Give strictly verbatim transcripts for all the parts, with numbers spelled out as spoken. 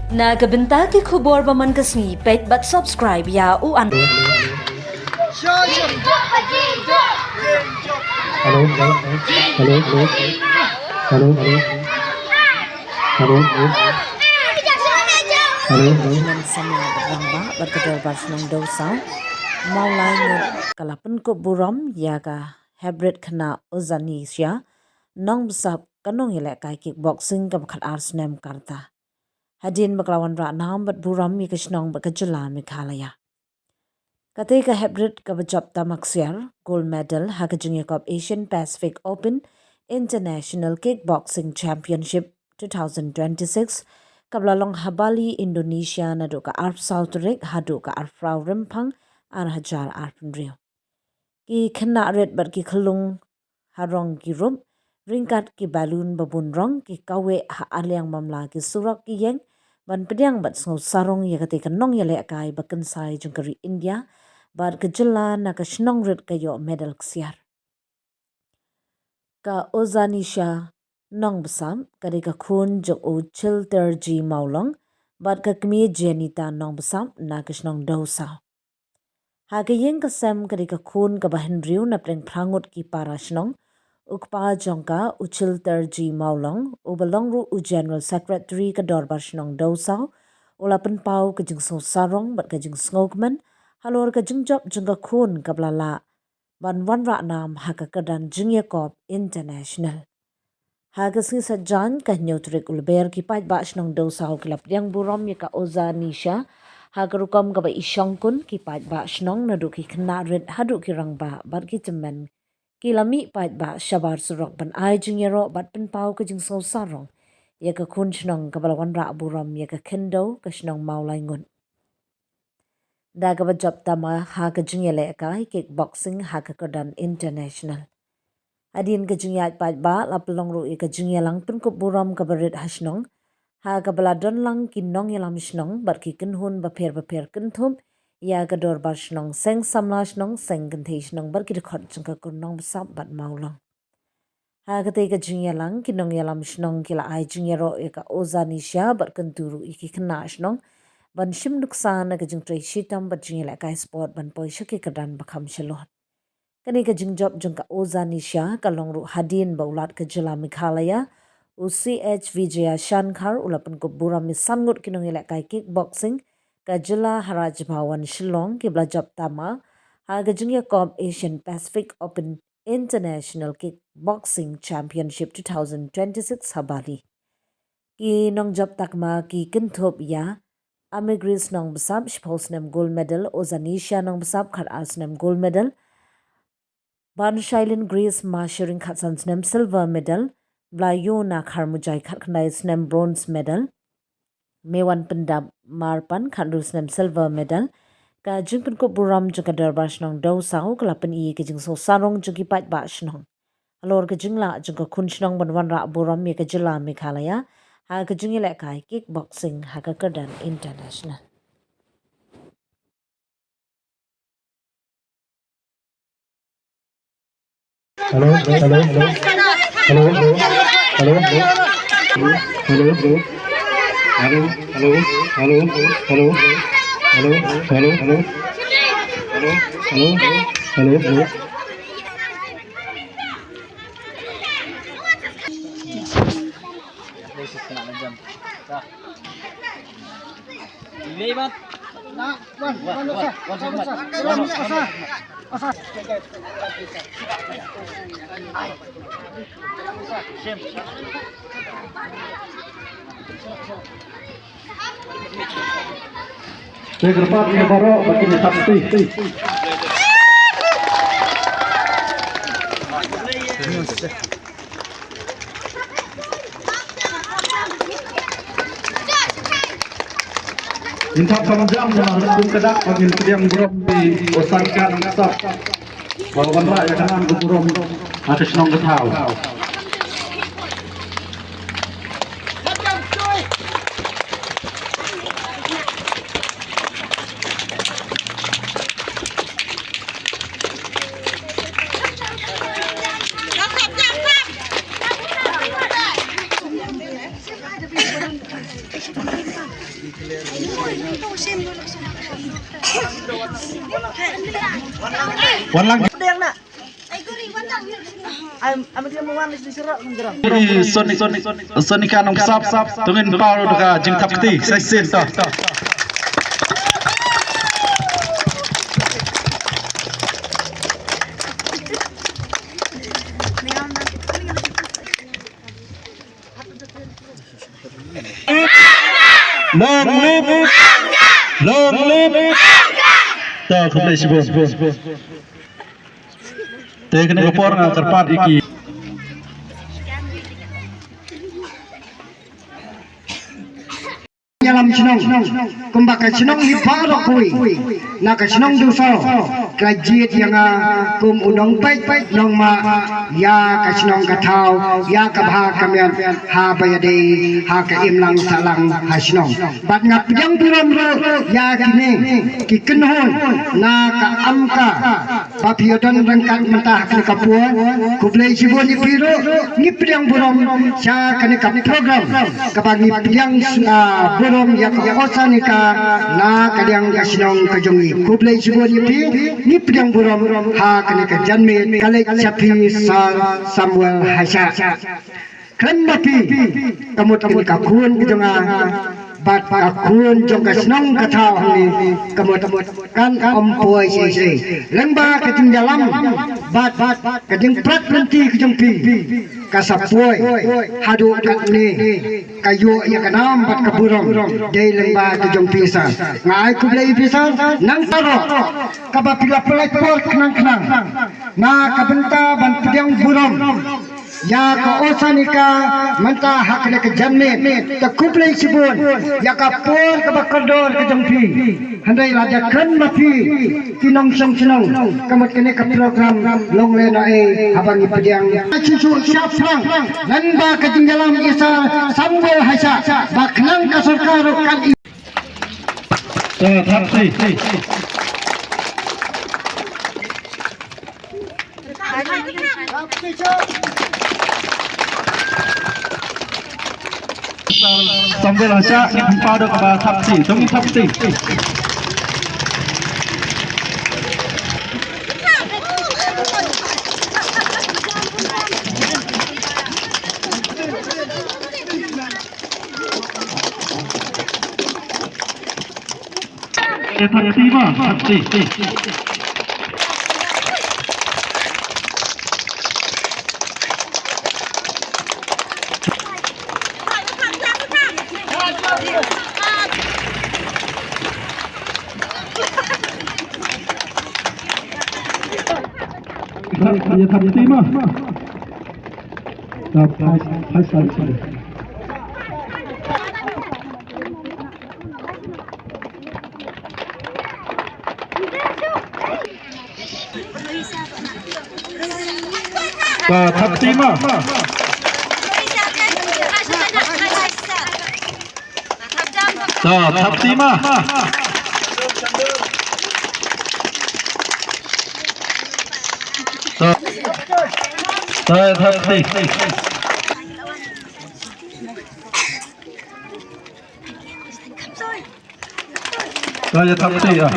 Na ka bynta ki khubor ba man ka sngi, peit bad subscribe ïa u an. Hello, hello, hello, hello, hello, hello, hello, hello, hello. Shnong Samla bad Rangbah bad ka Dorbar Shnong Dewsaw Mawlai Ngut ka la pynkup burom ïa ka hybrid khynnah Ozanisha Nongbsap, ka nongïalehkai kickboxing kaba khatar snem ka rta, hadien ba ka la wanrah nam bad burom ïa ka shnong bad ka jylla Meghalaya. Katei ka hybrid kaba jop tama ksiar, gold medal ha ka jingïakop Asian Pacific Open International Kickboxing Championship two thousand twenty-six, kaba la long ha Bali, Indonesia, naduh ka arphew saw tarik haduh ka arphew rymphang ar hajar arphew hynriew. Ki khynnah rit bad ki khyllung ha rong ki rup, ryngkat ki balloon ba bun rong, ki kaweh ha arliang mamla, ki surok ki ïeng, ban pdiang bad sngew sarong ïa katei ka nongïalehkai ba kynsai jong ka ri India bad ka jylla na ka shnong rit ka ïoh medal ksiar. Ka Ozanisha Nongbsap ka dei ka khun jong u Chilterji Mawlong bad ka kmie Jenita Nongbsap na ka shnong Dewsaw. Ha ka ïing ka sem ka dei ka khun kaba hynriew na pdeng phra ngut ki para shnong. U kpa jong ka, u Chilterji Mawlong, uba long ruh u General Secretary ka Dorbar Shnong Dewsaw, u la pynpaw ka jingsngew sarong bad ka jingsngewkmen halor ka jingjop jong ka khun kaba la lah ban wanrah nam ha ka kyrdan jingïakop international. Ha ka sngi Saitjaiñ, ka hynñiew tarik u Lber, ki paidbah shnong Dewsaw ki la pdiang burom ïa ka Ozanisha ha ka rukom kaba i shongkun. Ki paidbah shnong, naduh ki khynnah rit haduh ki rangbah bad ki tymmen, ki la mih paidbah shabar surok ban ai jingïaroh bad pynpaw ka jingsngew sarong ïa ka khun shnong kaba la wanrah burom ïa ka khyndew ka shnong Mawlai Ngut da kaba jop tama ha ka jingïalehkai kickboxing ha ka kyrdan international. Hadien ka jingïaid paidbah, la pynlong ruh ïa ka jingïalang pynkup burom kaba rit ha shnong, ha kaba la don lang ki nongïalam shnong bad ki kynhun bapher bapher kynthup ïa ka Dorbar Shnong, Seng Samla Shnong, Seng Kynthei Shnong bad ki dkhot jong ka kur Nongbsap bad Mawlong. Ha katei ka jingïalang, ki nongïalam shnong ki la ai jingïaroh ïa ka Ozanisha bad kyntu ruh ïa ki khynnah shnong ban shim nuksa na ka jingtrei shitom bad jingïalehkai sport ban poi sha ki kyrdan ba kham shalor. Kane ka jingjop jong ka Ozanisha ka long ruh hadien ba u Lat ka jylla Meghalaya, u C H Vijayashankar, u la pynkup burom ïa san ngut ki nongïalehkai kickboxing ka jylla ha Raj Bhavan Shillong, kiba la jop tama ha ka jingïakop Asian Pacific Open International Kickboxing Championship two thousand twenty-six ha Bali. Ki nongjop takma ki kynthup ïa Ame Grace Nongbsap, shiphew snem, gold medal, Ozanisha Nongbsap, khatar snem, gold medal, Ban Shailin Grace Masharing, khatsan snem, silver medal, Blayona Kharmujai, khatkhyndai snem, bronze medal, Mewan Pyndap Marpan, khathynriew snem, silver medal. Ka jingpynkup burom jong ka Dorbar Shnong Dewsaw ka la pyni ïa ka jingsngew sarong jong ki paidbah shnong halor ka jinglah jong ka khun shnong ban wanrah burom ïa ka jylla Meghalaya ha ka jingïalehkai kickboxing ha ka kyrdan international. Hello, hello, hello. Hello, hello, hello. Hello, hello. Hello, hello, hello. Hello, hello, hello. Hello, hello, hello. Hello, hello. Te kyrpad ïa baroh ba kin ïa thap kti. Ngin thap kham jam namar kum ka dak ba ngin pdiang burom ïa u Sangkan Sap ba wanrah ïa ka nam ka burom ha ka shnong ka thaw. Wan lang. Sonika Nongksap, to ngin paw da ka jingthap kti sa shisien to. Long live! Long live! To, khublei shibun. Te kane ka por nga kyrpad ïa ki. Ïalam shnong, kumba ka shnong hi baroh kawei, na ka shnong Dewsaw, ka la jied ïa nga kum u nongpeit nongmah ïa ka shnong ka thaw, ïa ka bha ka miat, haba ïadei ha ka imlang sahlang ha shnong. Bad nga pdiang burom ruh ïa kine ki kynhun na ka AMCA, ba phi ïadon ryngkat mynta ha kane ka por. Khublei shibun ïa phi ruh, ngi pdiang burom sha kane ka program kaba ngi pdiang, ah, burom ïa ka Osanika na ka liang ka shnong ka jong ngi. Khublei shibun ïa phi, ngi pdiang burom ha kane ka janmiet. Ka leit sha phi Sir Samuel Hashah. Khlem ma phi, ka mut kane ka khun ka jong nga, bad ka khun jong ka shnong ka thaw hangne, ka mut kan ym poi shisha. Lyngba ka jingïalam bad ka jingprat lynti ka jong phi, ka sa poi haduh katne, ka ïoh ïa ka nam bad ka burom dei lyngba ka jong phi Sir. Nga ai khublei ïa phi Sir, nangta ruh kaba phi la pynlait por khnang khnang na ka bynta ban pdiang burom ïa ka Osanika mynta ha kane ka janmiet. Te khublei shibun ïa ka por kaba kordor ka jong phi. Hynrei lada khlem ma phi ki nongshong shnong, ka mut kane ka program long lehnohei haba ngi pdiang. Shisha shaphrang lyngba ka jingïalam i Sir Samuel Hashah, ba khnang ka sorkar ruh kan i. To, thap kti. Samuel Hashah, ngi pynpaw da kaba thap kti, to ngin thap kti. Ïa thap kti ma, thap kti. Ïa thap kti ma. Thap, thap, thap, thap. Ka thap kti ma. Ka thap kti ma. Ka, ka thap kti. Ka ïa thap kti, ah.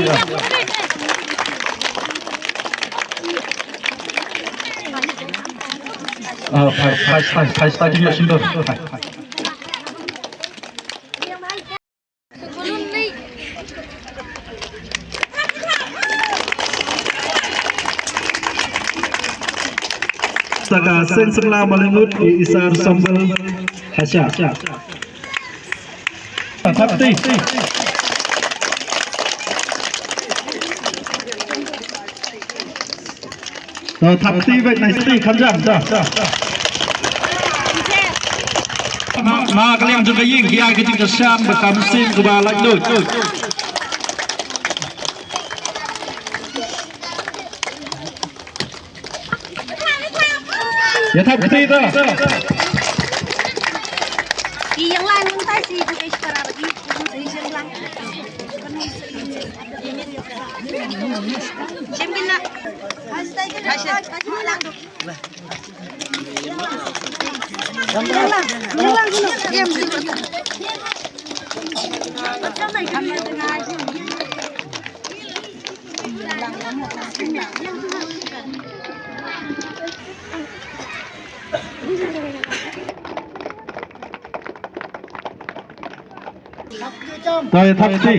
Ah, phai, phai, phai, phai, phai, phai, phai. Saka seng sengla Malingut i Sir Samuel Hashah. Thap kti. To thap kti bad nai kti kham jam to. Ma, ma ka liang jong ka ïing ki ai ka jingkyrshan bad ka mynsiem kaba laitluid. Ïa thap kti to. Ïa lang ntai si bukai para bagi. Doi thap ti.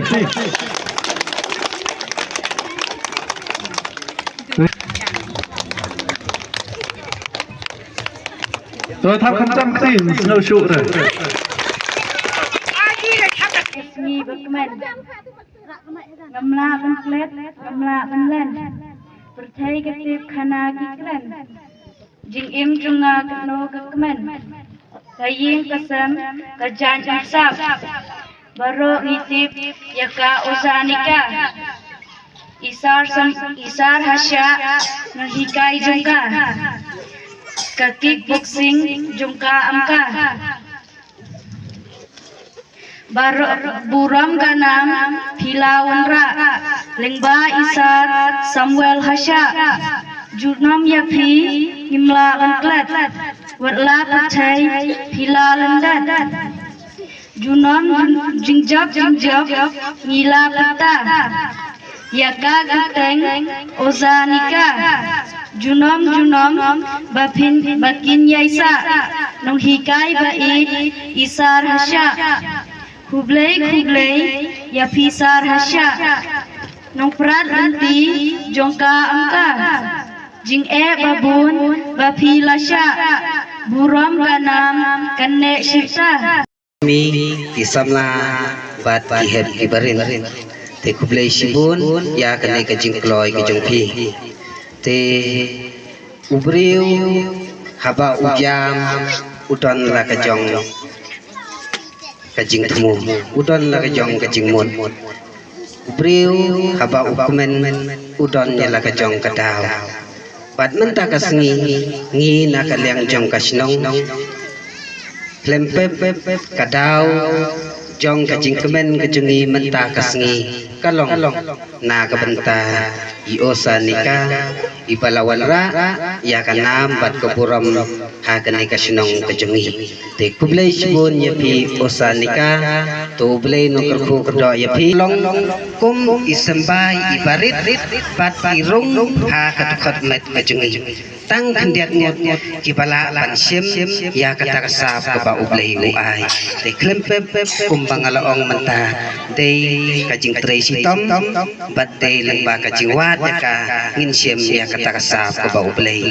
Doi thap khamtam ti, snow shoot re. Sngi ba kmen. Ngam lah ban klet, ngam lah ban len. Pyrthei ka tip khana ki kren. Jingim jong nga katno ka kmen. Ka ïing ka sem, ka jaiñ ka sap. Baroh ngi tip ïa ka Oza Nika. Isar sem, isar hasha, nonghikai jong ka. Ka kickboxing jong ka am ka. Baroh burom ka nam phi la wanrah. Lyngba isar Samuel hasha. Junom ïa phi ngim lah ban klet. Wat la pyrthei phi la lyndet. Junom jun-, jingjop jingjop ngi la pyrta. Ïa ka kyrteng Oza Nika. Junom junom ba phin ba kin ïai sah. Nonghikai ba ïeit isar hasha. Khublei khublei ïa phi sar hasha. Nongprat lynti jong ka am ka. Jingeh ba bun ba phi la shah. Burom ka nam kan neh shirta. Mi, ki samla bad ki hep ki barit. Te khublei shibun ïa kane ka jingkloi ka jong phi. Te u briew haba u jam u don la ka jong ka jingthmu, u don la ka jong ka jingmut. U briew haba u kmen u don ïa la ka jong ka daw. Bad mynta ka sngi ngi na ka liang jong ka shnong khlem pep ka daw jong ka jingkmen ka jong ngi mynta ka sngi ka long na ka bynta i Oza Nika, iba la wanrah ïa ka nam bad ka burom ha kane ka shnong ka jong ngi. Te khublei shibun ïa phi Oza Nika, to U Blei un kyrkhu kyrdoh ïa phi. Long kum i symbai i barit bad i rung ha ka dkhot met ka jong ngi. Tang khyndiat ngut kiba lah ban shim ïa kata ka sap kaba U Blei u ai. Te khlem pep kumba nga la ong mynta, dei ka jingtrei shitom bad dei lyngba ka jingwad ïa ka ngin shim ïa kata ka sap kaba U Blei.